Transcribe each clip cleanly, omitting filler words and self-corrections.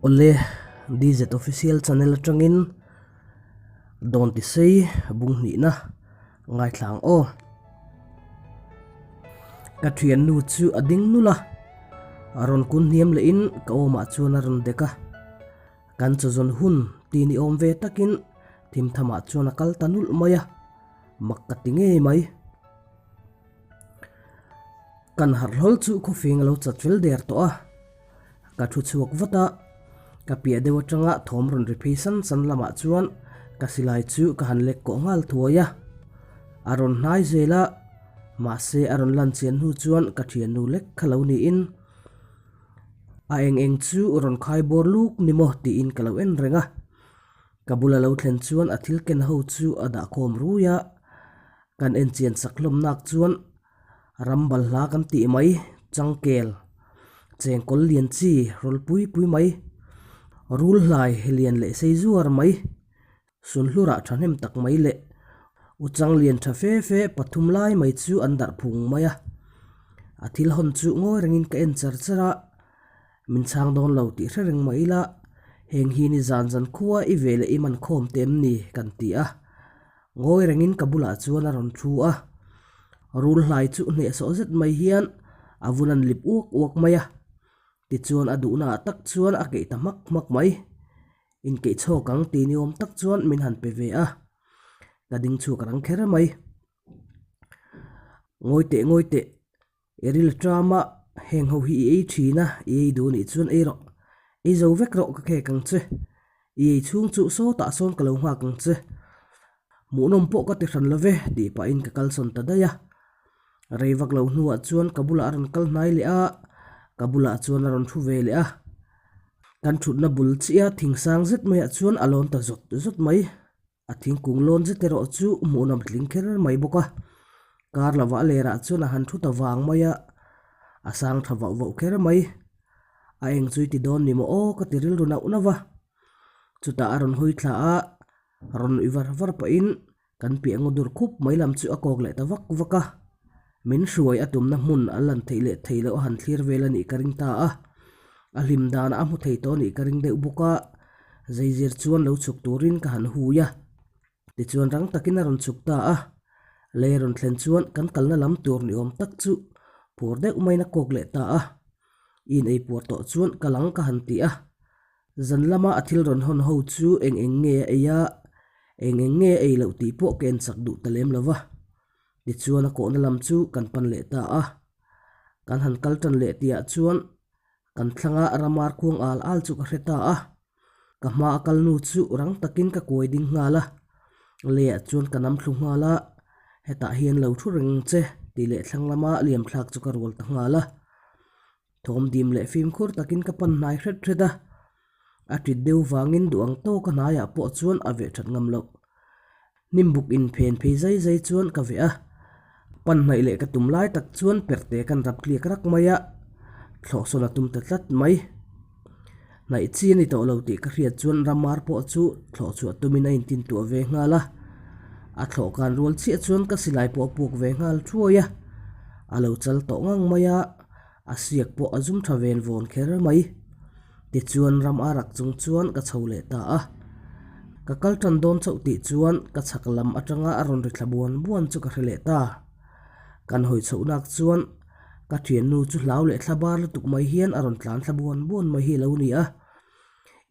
Awle, DZ Official Channel atangin Dawn Tisei bung hnihna ngaithla ang aw. Ka thiannu chu a ding nul a, a rawn kun hniam lehin ka awmah chuan a rawn dek a. Kan chawzawn hun ti ni awm ve takin thimthamah chuan a kal ta nulh mai a, mak ka ti ngei mai. Kan harh hlawl chu khawfing a lo chat fel der tawh a, ka thu chhuak vat a, ka piah deuh atanga thawm rawn ri phei san san lamah chuan ka silai chu ka han lek kawh nghal thuai a, a rawn hnai zel a, mahse a rawn lan chian hnu chuan ka thiannu lek kha lo niin a eng eng chu rawn khai bawr luk ni maw tiin ka lo en reng a, ka bula lo thlen chuan a thil ken ho chu a dahkhawm rui a. Kan enchian sak hlawm nak chuan ram balhla kan tih mai, changkel, chengkawl lian chi rawl pui pui mai, rul hlai lian leh sei zuar mai, sunhlurah thahnem tak mai leh uchang lian tha fe fe pathum lai mai chu an darh phung mai a. A thil hawn chu ngawi rengin ka en char char a, min chhang dawn lo tih hre reng mah ila heng hi ni zan zan khua i ve leh i man khawm te em ni kan ti a. Ngawi rengin ka bulah chuan a rawn thu a, rul hlai chu hnehsawh zet mai hian a vun an lip uak uak mai a, tichuan a duhna ah tak chuan a keih ta hmak hmak mai. Inkeih chhawk ang ti ni awm tak chuan min han pe ve a, ka ding chhuak rang kher mai. Ngawi teh ngawi teh, i ril ṭam a, heng ho hi i ei ṭhin a, i ei duh anih chuan ei rawh, ei zo vek rawh ka khek ang che, i ei chhung chu sawtah sawn ka lo nghak ang che, hmuhnawm pawh ka ti hran lo ve tih pahin ka kalsawn ta daih a. Rei vak lo hnuah chuan ka bulah a rawn kal hnai leh a, ka bulah chuan a rawn thu ve leh a, kan thutna bul chiah thingsang zet maiah chuan a lawn ta zawt zawt mai. A thingkung lawn zet erawh chu hmuhnawm tling kher mai bawk a, kar lovah lerah chuan a han thu ta vang mai a, a sang tha vauh vauh kher mai. A eng chu i ti dawn ni maw aw ka ti rilru nauh nauh va. Chutah a rawn hawi thla a, rawn nuih var var pahin kan piah ngaw dur khup mai lam chu a kawk leh ta vak vak a. Min hruai a tumna hmun a lan theih leh theih loh a han thlir vel a nih ka ring ta a, a hlim danah a hmu thei tawh a nih ka ring deuh bawk a. Zeizir chuan lo chhuk turin ka han hui a, tichuan rang takin a rawn chhuk ta a, lei a rawn thlen chuan kan kalna lam tur ni awm tak chu phur deuh maiin a kawk leh ta a, i in eipuar tawh chuan ka lang ka han ti a, zan lama a thil rawn hawn ho chu eng eng nge a ei a, eng eng nge a ei loh tih pawh ka enchak duh ta lem lo va, tichuan a kawhna lam chu kan pan leh ta a, kan han kal tan leh tihah chuan Kan thlanga ramar khuang al al chu ka hre ta a, ka hma a kal nu chu rang takin ka kuai ding nghal a, leiah chuan ka nam thlu nghal a, hetah hian lo thu reng che tih leh thlang lama liam thlak chu ka rual ta nghal a. Thawm dim leh fimkhur takin ka pan hnai hret hret a, a tit deuh vangin duh ang tawka hnaiah pawh chuan a veh that ngam loh. Hnimbuk in phen phei zai zai chuan ka veh a, pan hnaih leh ka tum lai tak chuan perte kan rap tliak rak mai a, thlawh sawn a tum ta tlat mai. Hnaih chi a ni tawh lo tih ka hriat chuan ramar pawh chu thlawh chhuah tumin a intintuah ve nghal a, a thlawh kan rual chiah chuan ka silai pawh a puak ve nghal thuai a, a lo chal tawh ngang mai a, a siak pawh a zum tha ven vawn kher mai. Tichuan ram a rak chung chuan ka chho leh ta a. Ka kal tan dawn chauh tih chuan ka chhak lam atanga a rawn ri thla buan buan chu ka hre leh ta. Kan hawi chhoh nak chuan ka thiannu chu hlau leh thla bar lutuk mai hian a rawn tlan thla buan buan mai hi a lo ni a.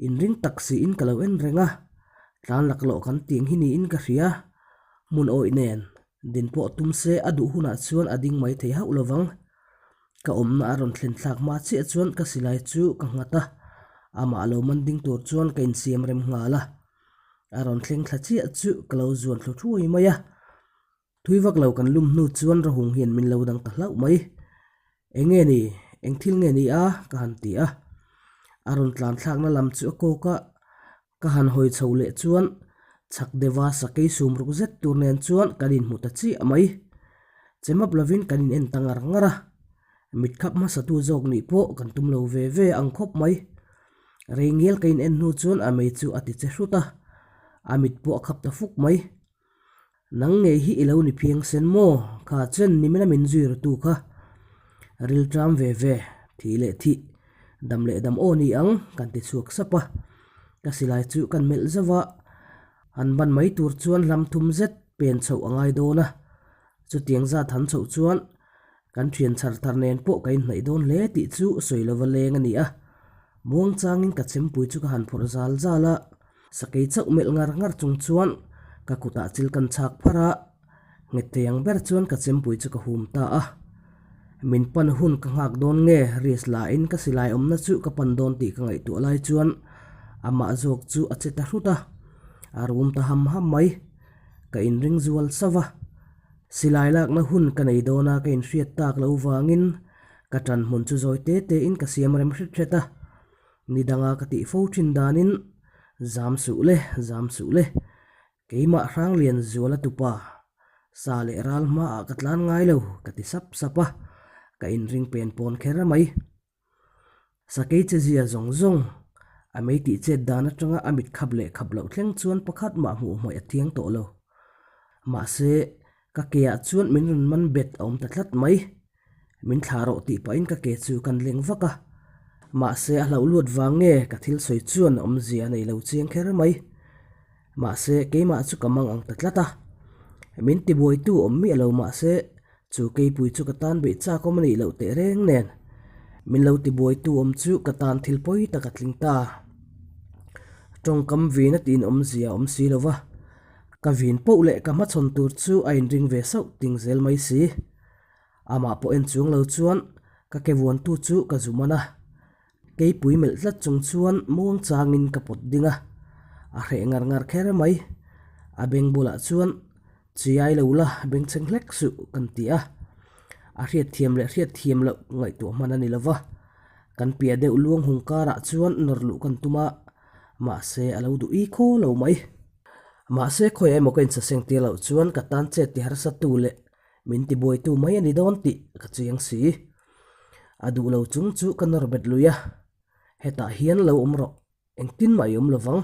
Inring tak siin ka lo en reng a, tlan laklawh kan tih ang hi niin ka hria. Hmun awih nen din pawh tum se a duh hunah chuan a ding mai thei hauh lovang. Ka awmna a rawn thlen thlak hma chiah chuan ka silai chu ka nghat a, amah lo man ding tur chuan ka insiam rem nghal a. A rawn thleng thla chiah chu ka lo zuan thlu thuai mai a. Thui vak lo kan lum hnu chuan Rahung hian min lo dang ta hlauh mai. Eng nge ni? Eng thil nge ni a? ka han ti a. A rawn tlan thlakna lam chu a kawk a, Ka han hawi chho leh chuan chhak deuha sakei sum ruk zet tur nen chuan kan inhmu ta chiah mai. Chemap lovin kan in en ta ngar ngar a, mit khap hmasatu zawk nih pawh kan tum lo ve ve ang khawp mai. Rei ngial ka in en hnu chuan a mei chu a ti che hrut a, a mit pawh a khap ta fuk mai. Nang ngei hi i lo ni phiang sen maw? Kha chen ni mela min zui ru tu kha. Ril ṭam ve ve, thih leh thih. Dam leh dam aw ni ang, kan ti chhuak sap a. Ka silai chu kan melh zauh a, han ban mai tur chuan hlam thum zet pen chhoh a ngai dawn a. Chutiang zat han chhoh chuan kan thian chhar thar nen pawh ka inhnaih dawn hle tih chu sawi lova leng a ni a. Muang changin ka chempui chu ka han phawrh zal zal a, sakei chauh melh ngar ngar chung chuan ka kutah chil kan chhak pharh a, nghet thei ang ber chuan ka chempui chu ka hum ta a. Min pan hun ka nghak dawn nge risk la in ka silai awmna chu ka pan dawn tih ka ngaihtuah lai chuan amah zawk chu a che ta hrut a, a rum ta ham ham mai. Ka inring zual sauh a, silai lakna hun ka nei dawn a ka inhriat tak lo vangin ka tan hmun chu zawi te te in ka siam rem hret hret a, ni danga ka tih fo thin danin zam suh le, zam suh le, keimah Hranglian zuala tupa sa leh ral hmaah ka tlan ngai lo ka ti sap sap a, ka inring pen pawn kher mai. Sakei che zia zawng zawng, a mei tih chet dan atanga a mit khap leh khap loh thleng chuan pakhat mah hmuh hmawih a thiang tawh lo. Mahse, ka ke ah chuan min rawn man bet a awm ta tlat mai. Min thlah rawh tih pahin ka ke chu kan leng vak a. Mahse, a hlauh luat vang nge ka thil sawi chuan awmzia a nei lo chiang kher mai. Mahse, keimah chu ka mang ang ta tlat a. Min tibuaitu awm miah lo mahse, chu keipui chu ka tan beih chak awm a nih loh teh reng nen. Min lo tibuaitu awm chu ka tan thil pawi tak a tling ta. Tawngkam vin a tiin awmzia a awm si lo va, ka vin poh leh ka hmachhawn tur chu a inring ve sauh ting zel mai si. Amah pawh en chuang lo chuan ka ke vuantu chu ka zu man a. Keipui melh tlat chung chuan muang changin ka pawt ding a, a hreh ngar ngar kher mai. A beng bulah chuan, Chiai lo la, bengchheng hlek suh, kan ti a. A hriatthiam leh hriatthiam loh ngaihtuah hman a ni lo va. Kan piah deuh luang hung karah chuan nawr luh kan tum a, mahse a lo duh i khaw lo mai. Mahse khawiah emaw ka insaseng tir loh chuan ka tan chet ti harsa tu leh min tibuaitu mai a ni dawn tih ka chiang si. A duh lo chung chu ka nawr bet lui a, hetah hian lo awm rawh, engtin mah i awm lo vang,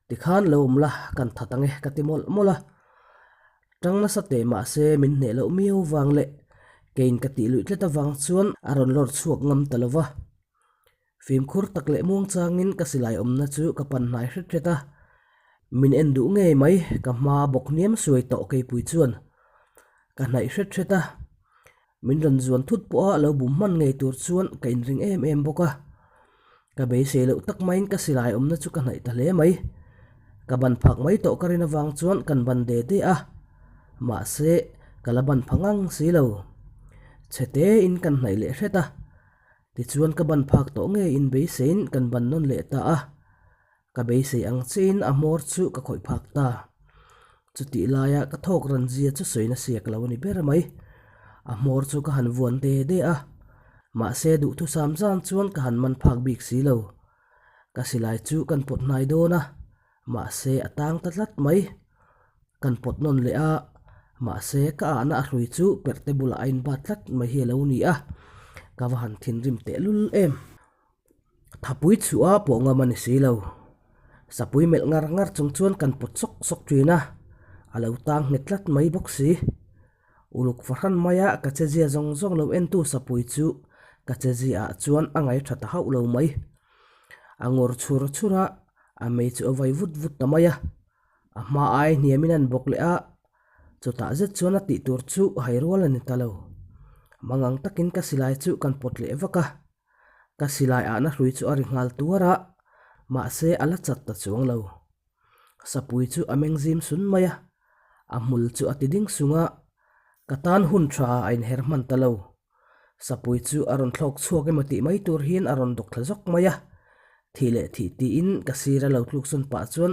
tikhan lo awm la kan that ang e ka ti mawlh mawlh a. Tang nasa teh mah se min hneh loh miau vang leh keiin ka tih luih tlat avang chuan a rawn lawr chhuak ngam ta lo va. Fimkhur tak leh muang changin ka silai awmna chu ka pan hnai hret hret a, min en duh ngei mai ka hma bawk hniam suai tawh keipui chuan ka hnaih hret hret a. Min rawn zuan thut pawha lo bum hman ngei tur chuan ka inring em em bawk a. Ka beisei loh tak maiin ka silai awmna chu ka hnaih ta hle mai. Ka ban phak mai tawh ka rin avang chuan kan ban de de a. Mahse, ka la ban pha ngang si lo. Chhe tein kan hnaih leh hret a. Tichuan ka ban phak tawh ngeiin beiseiin kan ban nawn leh ta a. Ka beisei ang chiin a hmawr chu ka khawih phak ta. Chutih laia ka thawk ran zia chu sawi na siak lo a ni ber mai. A hmawr chu ka han vuan de de a, mahse duhthusam zan chuan ka han man phak bik si lo. Ka silai chu kan pawt hnai dawn a, mahse a tang ta tlat mai. Kan pawt nawn leh a, mahse ka ahna a hrui chu perhte bulah a inbat tlat mai hi a lo ni a, ka va han thinrim tehlul em. Thapui chhuah a pawh ngam a ni si lo. Sapui melh ngar ngar chung chuan kan pawt sawk sawk thin a, a lo tang nghet tlat mai bawk si. Uluk fahran maia ka chezia zawng zawng lo entu sapui chu ka chezia ah chuan a ngaih tha ta hauh lo mai. A ngawr chhur chhur a, a mei chu a vai vut vut ta mai a. A hma ai hniamin an bawk leh a, chutah zet chuan a tih tur chu hai rual a ni ta lo. Mangang takin ka silai chu kan pawt leh vak a. Ka silai ahna hrui chu a ri nghal tuar a, mahse a la chat ta chuang lo. Sapui chu a meng zim sun mai a, a hmul chu a ti ding sung a, ka tan hun tha a inher hman ta lo. Sapui chu a rawn thlawk chhuak emaw tih mai tur hian a rawn dawk thla zawk mai a, thih leh thih tiin ka sir a lo tluksawn pah chuan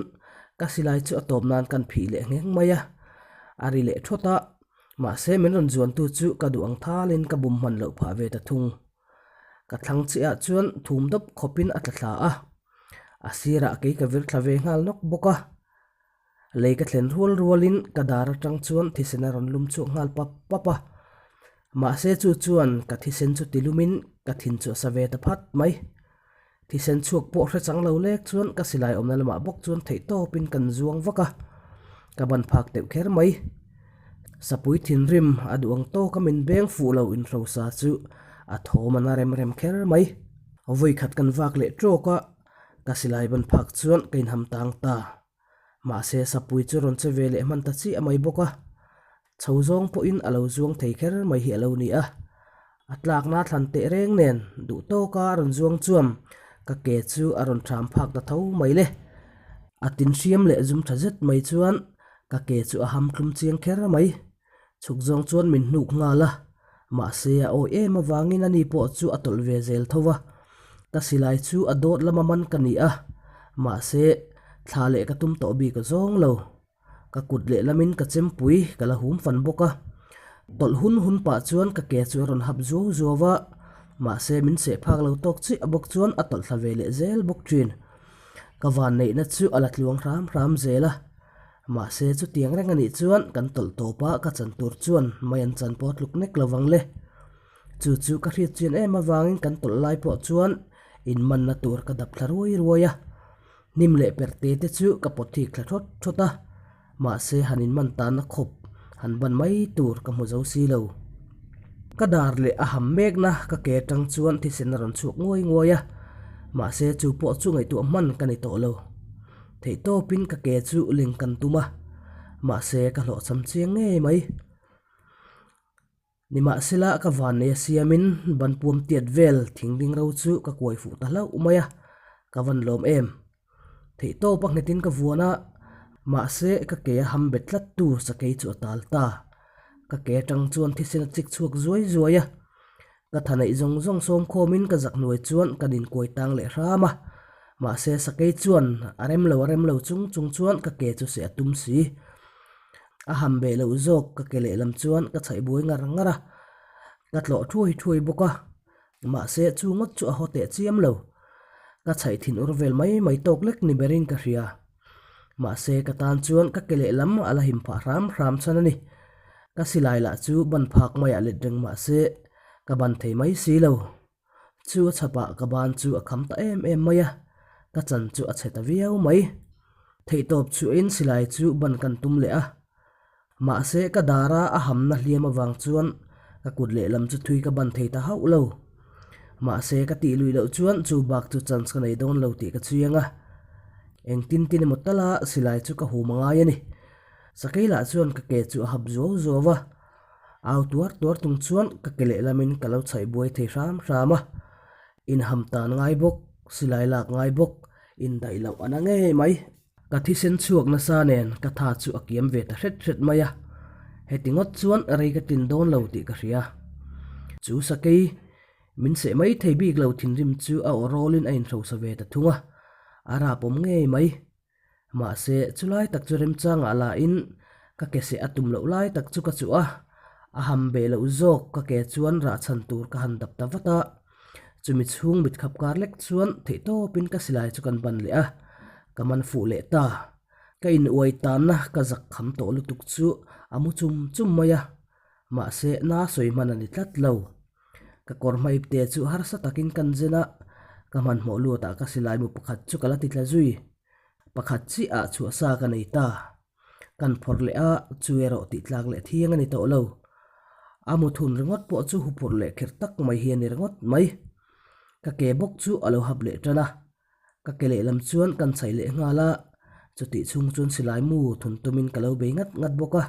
ka silai chu a tawp nan kan phih leh ngheng mai a, a ri leh thawt a, mahse min rawn zuantu chu ka duh ang thalin ka bum hman loh phah ve ta thung. Ka thlang chiah ah chuan thum dawp khawpin a tla thla a, a sirah kei ka vir thla ve nghal nawk bawk a. Lei ka thlen rual rualin ka dar atang chuan thisen a rawn lum chhuak nghal pap pap a, mahse chu chuan ka thisen chu tilumin ka thin chu a sa ve ta phat mai. Thisen chhuak pawh hre chang lo lek chuan ka silai awmna lamah bawk chuan theih tawpin kan zuang vak a, ka ban phak teuh kher mai. Sapui thinrim a duh ang tawka min beng fuh lo inhrosa chu a thawm a na rem rem kher mai. Vawikhat kan vak leh tawk a, ka silai ban phak chuan ka inham tang ta. Mahse sapui chu rawn che ve leh hman ta chiah mai bawk a, chho zawng pawhin a lo zuang thei kher mai hi a lo ni a. A tlakna thlan teh reng nen duh tawka a rawn zuang chuam ka ke chu a rawn ṭham phak ta tho mai le. A tin hriam leh zum ṭha zet mai chuan ka ke chu a ham tlum chiang kher mai. Chhuk zawng chuan min hnuk nghal a, mahse a awi em avangin ani pawh chu a tawlh ve zel tho va. Ka silai chu a dawt lama man ka ni a, mahse thla leh ka tum tawh bik a zawng lo. Ka kut lehlamin ka chempui ka la hum fan bawk a, tawlh hun hun pah chuan ka ke chu a rawn hap zuau zuau va, mahse min seh phak lo tawk chiah bawk chuan a tawlh thla ve leh zel bawk thin. Ka vanneihna chu a la tluang hram hram zel a, Mahse chutiang reng anih chuan kan tawlh tawp a ka chan tur chuan mai an chan pawh tluk nek lovang le. Chu chu ka hriat chian em avangin kan tawlh lai pawh chuan inmanna tur ka dap thla ruai ruai a. Hnim leh perte te chu ka pawt thik thla thawt thawt a, mahse han inman tanna khawp han ban mai tur ka hmu zo si lo. Ka dar leh a ham mekna ka ke atang chuan thisen a rawn chhuak nguai nguai a, mahse chu pawh chu ngaihtuah hman ka ni tawh lo. Theihtawpin ka ke chu leng kan tum a, mahse ka hlawhchham chiang ngei mai. Nimahsela ka van nei a siamin ban puam tiat vel thing ding ro chu ka kuai fuh ta hlauh mai a, ka van lawm em. Theihtawp a nghetin ka vuan a, mahse ka ke a ham bet tlat tu sakei chu a tal ta. Ka ke atang chuan thisen a chik chhuak zuai zuai a, Ka tha neih zawng zawng sawm khawmin ka zak hnuai chuan ka dinkuai tang leh hram a, mahse sakei chuan a rem lo a rem lo chung chung chuan ka ke chu seh a tum si. A ham beh loh zawk ka ke lehlam chuan ka chhaih buai ngar ngar a, ka tlawh thuai thuai bawk a, mahse chu ngawt chu a haw teh chiam lo. Ka chhaih thin ur vel mai mai tawk lek ni berin ka hria. Mahse ka tan chuan ka ke lehlam a la him phah hram hram chhan a ni. Ka silai lah chu ban phak maiah let reng mahse ka ban thei mai si lo. Chu a chhapah ka ban chu a kham ta em em mai a, ka chan chu a chhe ta viau mai. Theihtawp chhuahin silai chu ban kan tum leh a. Mahse ka dara a hamna hliam avang chuan ka kut lehlam chu thui ka ban thei ta hauh lo. Mahse ka tih luih loh chuan chu bak chu chance ka nei dawn lo tih ka chiang a. Engtin tin emaw tala silai chu ka hum a ngai a ni. Sakei lah chuan ka ke chu a hap zuau zuau a, au tuar tuar tung chuan ka ke lehlamin ka lo chhaih buai thei hram hram a. Inham tan ngai bawk, silai lak ngai bawk, indaih loh a na ngei mai. Ka thisen chhuak nasa nen ka tha chu a kiam ve ta hret hret mai a, heti ngawt chuan rei ka tlin dawn lo tih ka hria. Chu sakei min seh mai thei bik lo thinrim chu a aw rawlin a inhrosa ve ta thung a, a rapawm ngei mai. Mahse, chulai tak chu remchangah lahin ka ke seh a tum loh lai tak chu ka chuh a, a ham beh loh zawk ka ke chuan rah chhan tur ka han dap ta vat a. Chumi chhung mit khap kar lek chuan theihtawpin ka silai chu kan ban leh a, ka man fuh leh ta. Ka in uai tanna ka zak kham tawh lutuk chu a mu chum chum mai a, mahse na sawi hman a ni tlat lo. Ka kawr hmaip te chu harsa takin kan zen a, ka hmanhmawh luatah ka silai mu pakhat chu ka la ti tla zui. Pakhat chiah ah chhuahsa ka nei ta. Kan phawrh leh a, chu erawh tih tlak leh thiang a ni tawh lo. A mu thun ringawt pawh chu huphurh leh kherh tak mai hi a ni ringawt mai. Ka ke bawk chu a lo hap leh tan a, ka ke lehlam chuan kan chhaih leh nghal a, chutih chhung chuan silai mu thun tumin ka lo bei ngat ngat bawk a,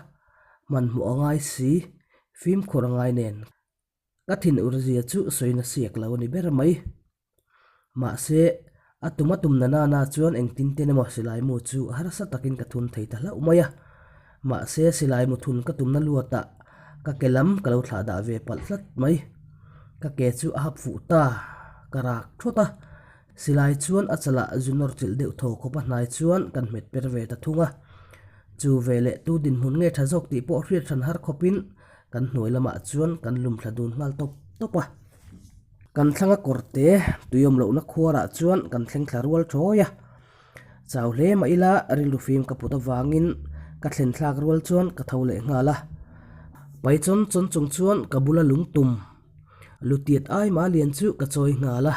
hmanhmawh a ngai si, fimkhur a ngai nen. Ka thin ur zia chu sawina siak lo a ni ber mai. Mahse, a tum a tum na nana chuan engtin ten emaw silai mu chu harsa takin ka thun thei ta hlauh mai a. Mahse, silai mu thun ka tumna luatah ka ke lam ka lo thlah dah ve palh tlat mai. Ka ke chu a hap fuh ta, ka rak thawt a. Silai chuan a chalah zu nawr chilh deuh thaw khawp a hnai chuan kan hmet per ve ta thung a. Chu veleh tu dinhmun nge tha zawk tih pawh hriat hran har khawpin kan hnuai lamah chuan kan lum thla dun nghal tawp tawp a. Kan thlanga kawrte tui awm lohna khuarah chuan kan thleng thla rual thawi a. Chau hle mah ila rilru fim ka put avangin ka thlen thlak rual chuan ka tho leh nghal a. Pai chawn chawn chung chuan ka bula lungtum lutiat ai mah lian chu ka chawi nghal a.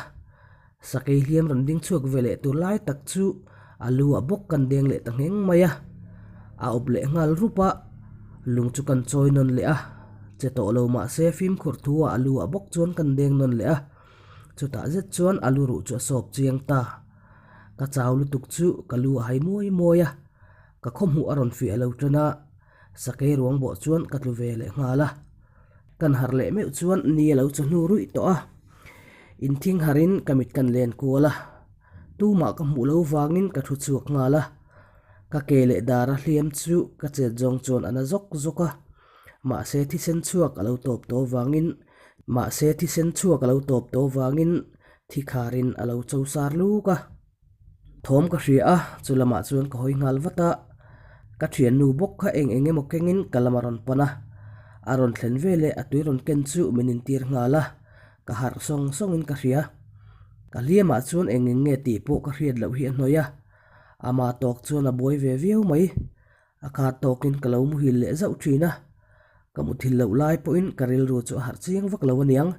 Sakei hliam rawn ding chhuak ve leh tur lai tak chu a lu ah bawk kan deng leh ta ngheng mai a, a awp leh nghal rup a, lung chu kan chawi nawn leh a, che tawh lo mah se fimkhur thu ah a lu ah bawk chuan kan deng nawn leh a. Chutah zet chuan a lu ruh chu a sawp chiang ta. Ka chau lutuk chu ka lu a hai muai muai a, ka khawhmuh a rawn fiah lo tan a, sakei ruang bawh chuan ka tlu ve leh nghal a. Kan harh leh meuh chuan ni a lo chawhnu ruih tawh a, inthing harin ka mit kan len kual a, tumah ka hmuh lo vangin ka thu chhuak nghal a, ka ke leh dar a hliam chu ka chet zawng chuan a na zawk zawk a, mahse thisen chhuak a lo tawp tawh vangin mahse thisen chhuak a lo tawp tawh vangin thi kharin a lo cho sar luk a. Thawm ka hria a, chu lamah chuan ka hawi nghal vat a, ka thiannu bawk kha eng eng emaw kengin ka lam a rawn pan a, a rawn thlen veleh a tui rawn ken chu min intir nghal a, ka harh sawng sawngin ka hria. Ka hliamah chuan eng eng nge tih pawh ka hriat loh hi a hnawih a, ama tawk chuan a buai ve viau mai. A khat tawkin ka lo muhil leh zauh thin a, ka muthil loh lai pawhin ka rilru chu a harh chiang vak lo aniang,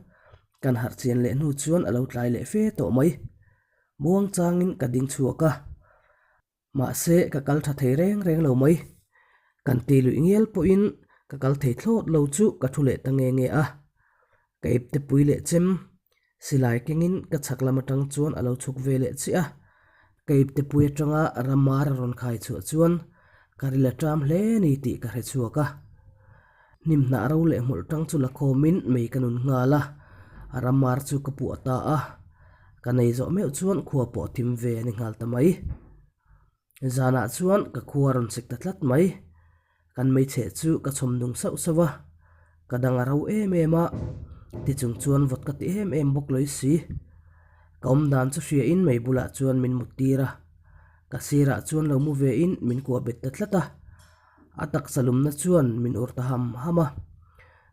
kan harh chian leh hnu chuan a lo tlai leh fe tawh mai. Muang changin ka ding chhuak a, mahse ka kal tha thei reng reng lo mai. Kan ti luih ngial pawhin ka kal thei thlawt lo chu ka thu leh ta nge nge a. Ka ipte pui leh chem, silai kengin ka chhak lam atang chuan a lo chhuk ve leh chiah a. Ka ipte pui atanga ramar a rawn khai chhuah chuan ka ril a ṭam hle ni tih ka hre chhuak a. Hnim hnah ro leh hmawlh tang chu la khawmin mei ka nun nghal a, a ramar chu ka puah ta a. Ka nei zawh meuh chuan khua pawh thim ve a ni nghal ta mai. Zanah chuan ka khua rawn sik ta tlat mai. Kan hmeichhe chu ka chhawm nung sauh sauh a, ka dang a ro em em a, tichung chuan vawt ka ti em em bawk lawih si. Ka awm dan chu hriain mei bulah chuan min mut tir a, ka sirah chuan lo mu vein min kuah bet ta tlat a. A taksa lumna chuan min ur ta ham ham a,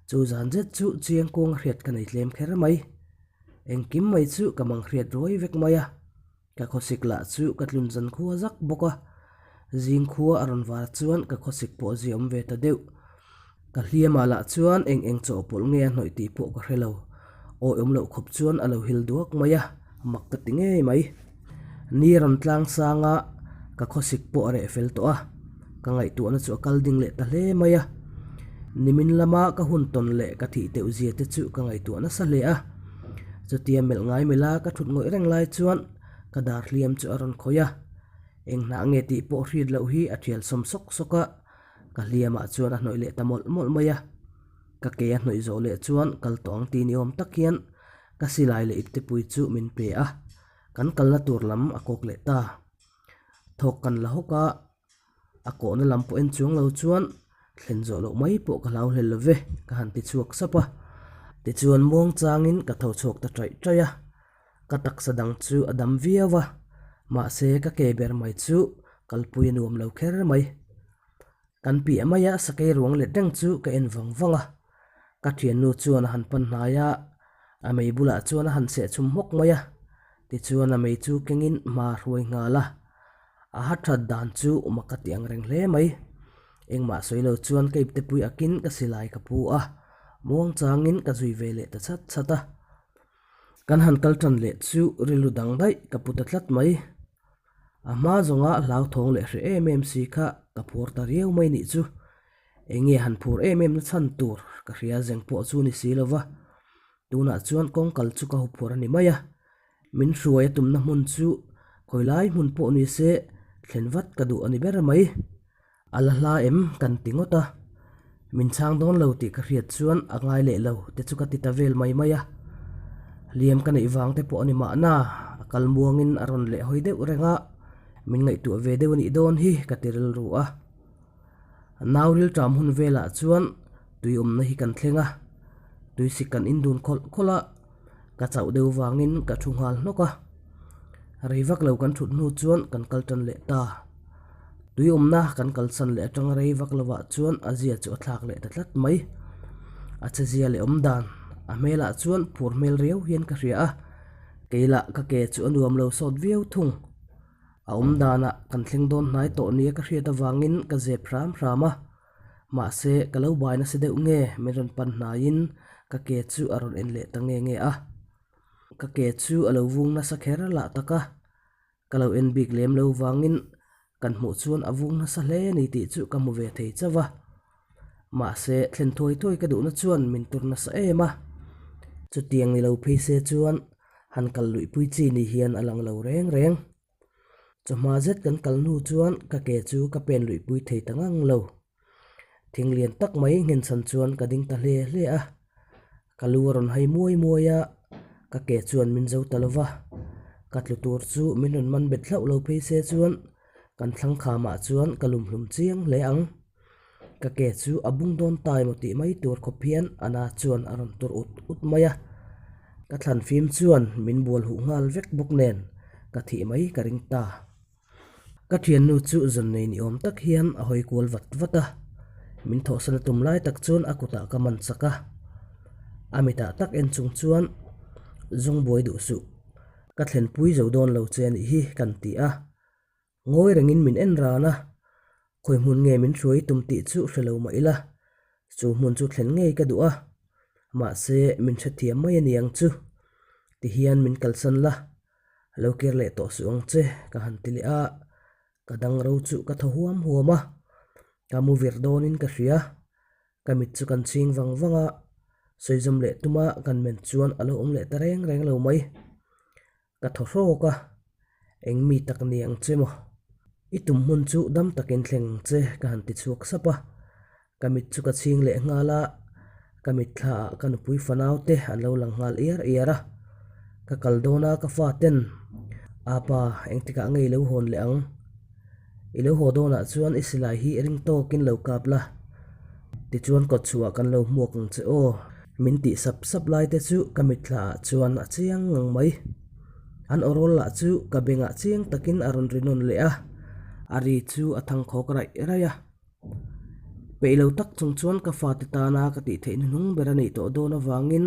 chu zan zet chu chiang kawng a hriat ka nei tlem kher mai. Engkim mai chu ka mang hriat ruai vek mai a, ka khawsik lah chu ka tlun zan khua zak bawk a, zing khua a rawn var chuan ka khawsik pawh zia awm ve ta deuh. Ka hliamah lah chuan eng eng chawhpawlh nge a hnawih tih pawh ka hre lo. Awi awm loh khawp chuan a lo hil duak mai a, mak ka ti ngei mai. Ni rawn tlang sang a, ka khawsik pawh a reh fel tawh a, ka ngaihtuahna chu a kal ding leh ta hle mai a. Nimin lama ka hun tawn leh ka thih teuh zia te chu ka ngaihtuah nasa hle a. Chutia melh ngai melh a ka thut ngawih reng lai chuan ka dar hliam chu a rawn khawih a, eng hnah nge tih pawh hriat loh hi a thial sawm sawk sawk a. Ka hliamah chuan a hnawih leh ta mawlh mawlh mai a, ka ke a hnawih zawh leh chuan kal tawh ang ti ni awm tak hian ka silai leh iptepui chu min pe a, kan kalna tur lam a kawk leh ta. Thawk kan la hawk a, a kawhna lam pawh en chuang lo chuan thlen zawh loh mai pawh ka hlau hlel lo ve ka han ti chhuak sap a, tichuan muang changin ka tho chhuak ta ṭaih ṭaih a, ka taksa dang chu a dam viau a, mahse ka ke ber mai chu kalpui a nuam lo kher mai. Kan piah maia sakei ruang let reng chu ka en vang vang a, ka thiannu chuan a han pan hnai a, a mei bulah chuan a han seh chhum hmawk mai a, tichuan a mei chu kengin hma a hruai nghal a, a ha that dan chu mak ka ti ang reng hle mai. Engmah sawi lo chuan ka iptepui akin ka silai ka pu a, muang changin ka zui ve leh ta chat chat a. Kan han kal tan leh chu rilru dang daih ka pu ta tlat mai. A hma zawnga hlauthawng leh hreh em em si kha ka phur ta riau mai nih chu. Enge han phur em em na chhan tur ka hria zeng pawh chu ni si lo va. Tunah chuan kawng kal chu ka huphur a ni mai a. Min hruai a tumna hmun chu khawi lai hmun pawh ni se thlen vat ka duh a ni ber mai. A la hla em kan ti ngawt a, min chhang dawn lo tih ka hriat chuan a ngai leh lo te chu ka ti ta vel mai mai a. Hliam ka neih vang te pawh a ni mahna, a kal muangin a rawn leh hawi deuh reng a, min ngaihtuah ve deuh a nih dawn hi ka ti rilru a. Nau rilṭam hun velah chuan tui awmna hi kan thleng a, tuisik kan indun khawlh khawlh a, ka chauh deuh vangin ka thu nghal hnawk a. Rei vak lo kan thut hnu chuan kan kal tan leh ta. Tui awmna kan kalsan leh atang rei vak lovah chuan a zia chu a thlak leh ta tlat mai. A che zia leh awm dan a hmelah chuan phur hmel riau hian ka hria a, kei lah ka ke chu a nuam lo sawt viau thung. A awm danah kan thleng dawn hnai tawh nia ka hriat avangin ka zep hram hram a, mahse ka lo bai nasa deuh nge min rawn pan hnaiin ka ke chu a rawn en leh ta nge nge a. Ka ke chu a lo vung nasa kher lah tak a, Ka lo en bik lem lo vangin kan hmuh chuan a vung nasa hle ni tih chu ka hmu ve thei chauh a. Mahse, thlen thuai thuai ka duhna chuan min tur nasa em a. Chutiang ni lo phei se chuan Han kal luihpui chi ni hian a lang lo reng reng. Chawhma zet kan kal hnu chuan ka ke chu ka pen luihpui thei ta ngang lo. Thing lian tak mai nghenchhan chuan ka ding ta hle hle a. Ka lu a rawn hai muai muai a, ka ke chuan min zo ta lo va. Ka tlu tur chu min rawn man bet hlauh lo phei se chuan kan thlang khamah chuan ka lumhlum chiang hle ang. Ka ke chu a bung dawn ta emaw tih mai tur khawp hian a na chuan a rawn tur ut ut mai a. Ka thlan fim chuan min bual huh nghal vek bawk nen ka thih mai ka ring ta. Ka thiannu chu zawn nei ni awm tak hian a hawi kual vat vat a, min thawhsan a tum lai tak chuan a kutah ka man chak a. A mitah tak en chung chuan zawng buai duh suh, ka thlenpui zo dawn lo che a nih hi kan ti a. Ngawi rengin min en ran a, khawi hmun nge min hruai tum tih chu hre lo mah ila, chu hmun chu thlen ngei ka duh a, mahse min hrethiam mai a ni ang chu, tihian min kalsan la, lo kir leh tawh suh ang che ka han ti leh a, ka dang ro chu ka thaw huam huam a, ka mu vir dawnin ka hria, ka mit chu kan chhing vang vang a, sawizawm leh tuma kan men chuan a lo awm leh ta reng reng lo mai. Ka thaw hrawk a, eng mi tak ni ang che maw? I tum hmun chu dam takin thleng ang che ka han ti chhuak sap a, ka mit chu ka chhing leh nghal a, ka mitthla ah ka nupui fanau te an lo lang nghal iar iar a, ka kal dawn a ka fa ten, Apa, engtikah nge i lo hawn leh ang? I lo haw dawnah chuan i silai hi ring tawkin lo kap la, tichuan kawtchhuah kan lo hmuak ang che aw. Min tih sap sap lai te chu ka mitthla ah chuan a chiang ngang mai. An awrawl lah chu ka bengah chiang takin a rawn ri nawn leh a, a ri chu a thangkhawk raih raih a. Peih lo tak chung chuan ka fate tana ka tih theih hnuhnung ber a nih tawh dawn avangin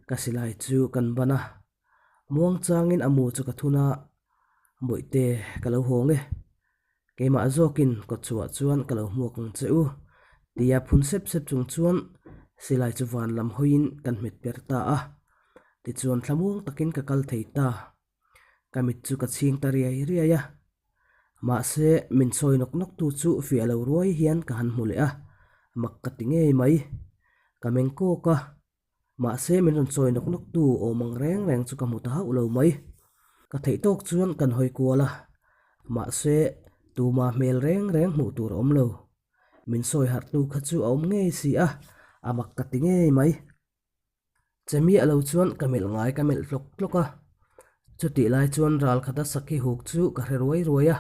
ka silai chu kan ban a. Muang changin a mu chu ka thun a, Bawihte ka lo hawng e. Keimah zawkin kawtchhuah chuan ka lo hmuak ang che u, tia phun sep sep chung chuan silai chu van lam hawiin kan hmet per ta a. Tichuan thlamuang takin ka kal thei ta. Ka mit chu ka chhing ta riai riai a. Mahse, min sawi nawk nawk tu chu fiah lo ruai hian ka han hmu leh a, mak ka ti ngei mai. Ka meng kawk a. Mahse, min rawn chawi nawk nawk tu awm ang reng reng chu ka hmu ta hauh lo mai. Ka theih tawk chuan kan hawi kual a, mahse, tuma hmel reng reng hmuh tur a awm lo. Min sawi harh tu kha chu a awm ngei si a, a mak ka ti ngei mai. Che miah lo chuan ka melh ngai ka melh tlawk tlawk a, chutih lai chuan ral khata sakhi huk chu ka hre ruai ruai a,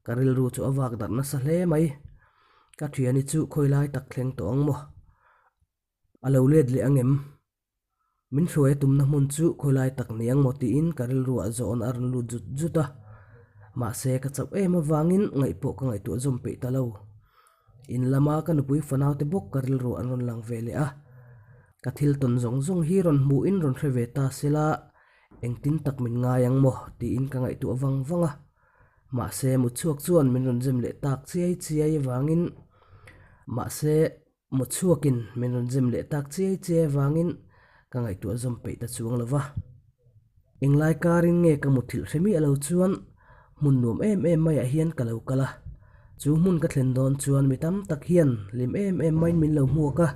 ka rilru chu a vak darh nasa hle mai. Ka thiani chu khawi lai tak thleng tawh ang maw? A lo let leh ang em? Min hruai a tumna hmun chu khawilai tak ni ang maw tiin ka rilruah zawn a rawn lut zut zut a. Mahse ka chauh em avangin ngaih pawh ka ngaihtuah zawm peih ta lo. In lama ka nupui fanaute bawk ka rilruah an rawn lang ve leh a. Ka thil tawn zawng zawng hi rawn hmuhin rawn hre ve ta sela engtin tak min ngai ang maw tiin ka ngaihtuah vang vang a. Mahse mutchhuak chuan min rawn zem leh tak chiai chiai avangin mahse Mawchhuakin min rawn zem leh tak chiai chiai avangin ka ngaihtuah zawm peih ta chuang lo va. Englai karin nge ka muthilh hre miah lo chuan hmun nuam em em maiah hian ka lo kal a. Chu hmun ka thlen dawn chuan mi tam tak hian hlim em em maiin min lo hmuak a.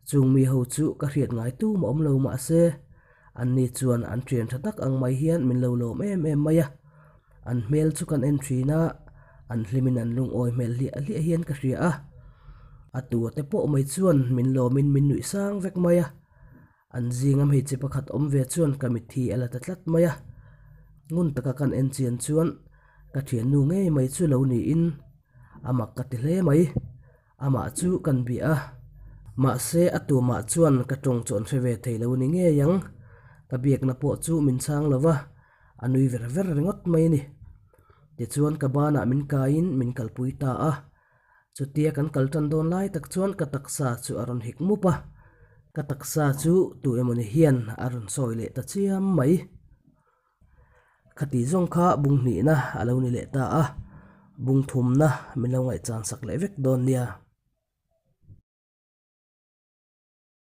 Chung mi ho chu ka hriat ngai tum a awm lo mahse anni chuan an thian tha tak ang mai hian min lo lawm em em mai a. An hmel chu kan en thin a, an hlimin an lungawi hmel hliah hliah hian ka hria a. A tua te pawh mai chuan min lawmin min nuih sang vek mai a. An zinga hmeichhe pakhat awm ve chuan ka mitthi a la ta tlat mai a. Ngun taka kan en chian chuan ka thiannu ngei mai chu lo niin a mak ka ti hle mai. Amah chu kan bia a, mahse a tumah chuan ka tawng chu an hre ve thei lo ni ngei ang. Ka biakna pawh chu min chhang lo va, a nui ver ver ringawt mai a ni. Tichuan ka banah min kaiin min kalpui ta a, chutia kan kal tan dawn lai tak chuan ka taksa chu a rawn hik mup a, ka taksa chu tu emawni hian a rawn sawi leh ta chiam mai. Khati zawng kha bung hnihna a lo ni leh ta a, bung thumna min lo ngaihchan sak leh vek dawn nia.